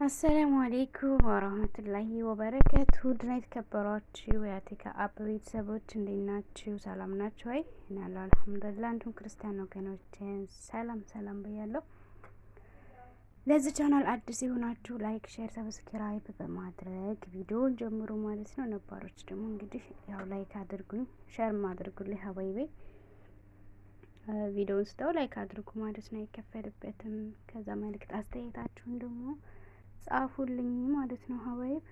السلام عليكم ورحمة الله وبركاته። ድና የተከበሯችሁ የአቴካ አብ ቤተሰቦች እንዴት ናችሁ? ሰላም ናችሁ ወይ? እኔ አለሁ الحمد لله። እንዲሁም ክርስቲያን ወገኖችን ሰላም ሰላም ብያለሁ። ለዚህ ቻናል አዲስ የሆናችሁ like፣ share፣ subscribe በማድረግ ቪዲዮውን ጀምሩ ማለት ነው። ነባሮች ደግሞ እንግዲህ ያው like አድርጉኝ፣ share ም አድርጉልኝ። حبايبي ቪዲዮውን ስተው like አድርጉ ማለት ነው፣ አይከፈልበትም። ከዛ መልእክት አስተያየታችሁን ደግሞ ጻፉልኝ ማለት ነው። حبايب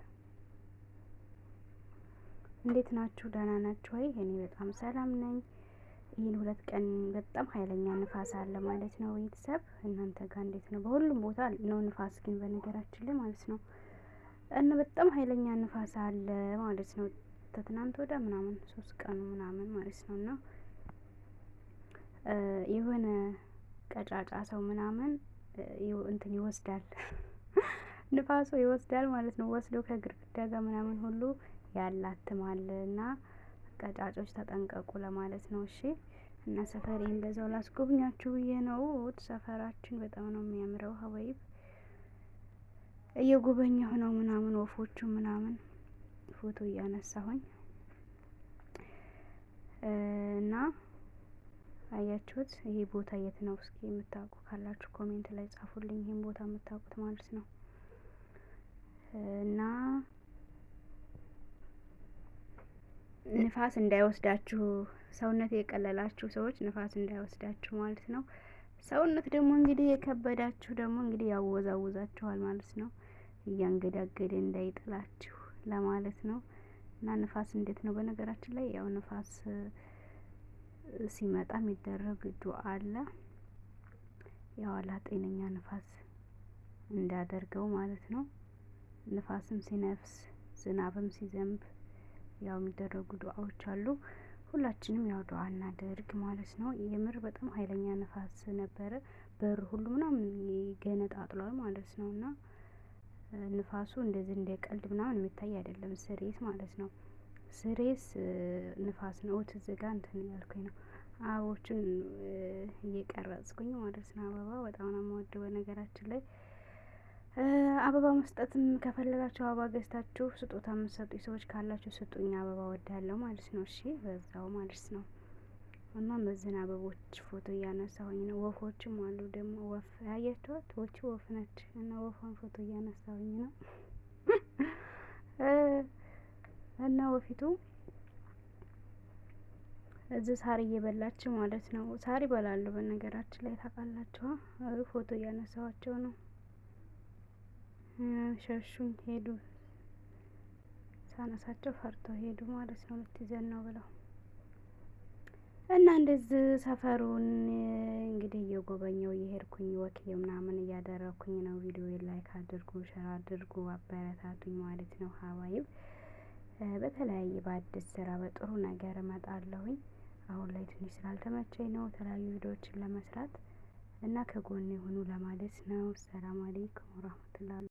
እንዴት ናችሁ? ደህና ናችሁ ወይ? እኔ በጣም ሰላም ነኝ። ይህን 2 ቀን በጣም ኃይለኛ ንፋስ አለ ማለት ነው። ቤተሰብ እናንተ ጋር እንዴት ነው? በሁሉም ቦታ ነው ንፋስ ግን በነገራችን ላይ ማለት ነው እና በጣም ኃይለኛ ንፋስ አለ ማለት ነው። ከትናንት ወደ ምናምን 3 ቀኑ ምናምን ማለት ነው እና የሆነ ቀጫጫ ሰው ምናምን እንትን ይወስዳል ንፋሱ ይወስዳል ማለት ነው። ወስዶ ከግርግዳ ጋር ምናምን ሁሉ ያላትማል እና ቀጫጮች ተጠንቀቁ ለማለት ነው። እሺ እና ሰፈሬን በዛው ላስጎብኛችሁ ብዬ ነው። ሰፈራችን በጣም ነው የሚያምረው። حبايب እየጎበኘሁ ነው ምናምን ወፎቹ ምናምን ፎቶ እያነሳሁኝ እና አያችሁት። ይሄ ቦታ የት ነው? እስኪ የምታውቁ ካላችሁ comment ላይ ጻፉልኝ። ይሄን ቦታ የምታውቁት ማለት ነው። እና ንፋስ እንዳይወስዳችሁ ሰውነት የቀለላችሁ ሰዎች ንፋስ እንዳይወስዳችሁ ማለት ነው። ሰውነት ደግሞ እንግዲህ የከበዳችሁ ደግሞ እንግዲህ ያወዛውዛችኋል ማለት ነው። እያንገዳገደ እንዳይጥላችሁ ለማለት ነው። እና ንፋስ እንዴት ነው? በነገራችን ላይ ያው ንፋስ ሲመጣ የሚደረግ ዱአ አለ። ያው አላህ ጤነኛ ንፋስ እንዳደርገው ማለት ነው። ንፋስም ሲነፍስ ዝናብም ሲዘንብ ያው የሚደረጉ ዱአዎች አሉ። ሁላችንም ያው ዱአ እናደርግ ማለት ነው። የምር በጣም ኃይለኛ ንፋስ ነበረ። በር ሁሉ ምናምን ገነጣጥሏል ማለት ነው። እና ንፋሱ እንደዚህ እንደ ቀልድ ምናምን የሚታይ አይደለም። ስሬስ ማለት ነው። ስሬስ ንፋስ ነው። እዚህ ጋ እንትን እያልኩኝ ነው አበቦችን እየቀረጽኩኝ ማለት ነው። አበባ በጣም ነው የምወደው በነገራችን ላይ አበባ መስጠትም ከፈለጋችሁ አበባ ገዝታችሁ ስጦታ የምትሰጡኝ ሰዎች ካላችሁ ስጡኝ፣ አበባ ወዳለሁ ማለት ነው። እሺ በዛው ማለት ነው። እና እነዚህን አበቦች ፎቶ እያነሳሁኝ ነው። ወፎችም አሉ ደግሞ ወፍ ያያችኋት ወቺ ወፍ ነች። እና ወፏን ፎቶ እያነሳሁኝ ነው። እና ወፊቱ እዚህ ሳር እየበላች ማለት ነው። ሳር ይበላሉ በነገራችን ላይ ታውቃላችሁ። ፎቶ እያነሳኋቸው ነው። ሸሹኝ ሄዱ። ሳነሳቸው ፈርተው ሄዱ ማለት ነው። ልትይዘን ነው ብለው እና እንደዚህ ሰፈሩን እንግዲህ እየጎበኘው እየሄድኩኝ walk ምናምን እያደረኩኝ ነው። ቪዲዮ like አድርጉ፣ share አድርጉ፣ አበረታቱኝ ማለት ነው። حبايب በተለያየ በአዲስ ስራ በጥሩ ነገር እመጣለሁኝ። አሁን ላይ ትንሽ ስላልተመቸኝ ነው የተለያዩ ቪዲዮዎችን ለመስራት እና ከጎን የሆኑ ለማለት ነው። ሰላም አለይኩም ወራህመቱላሂ።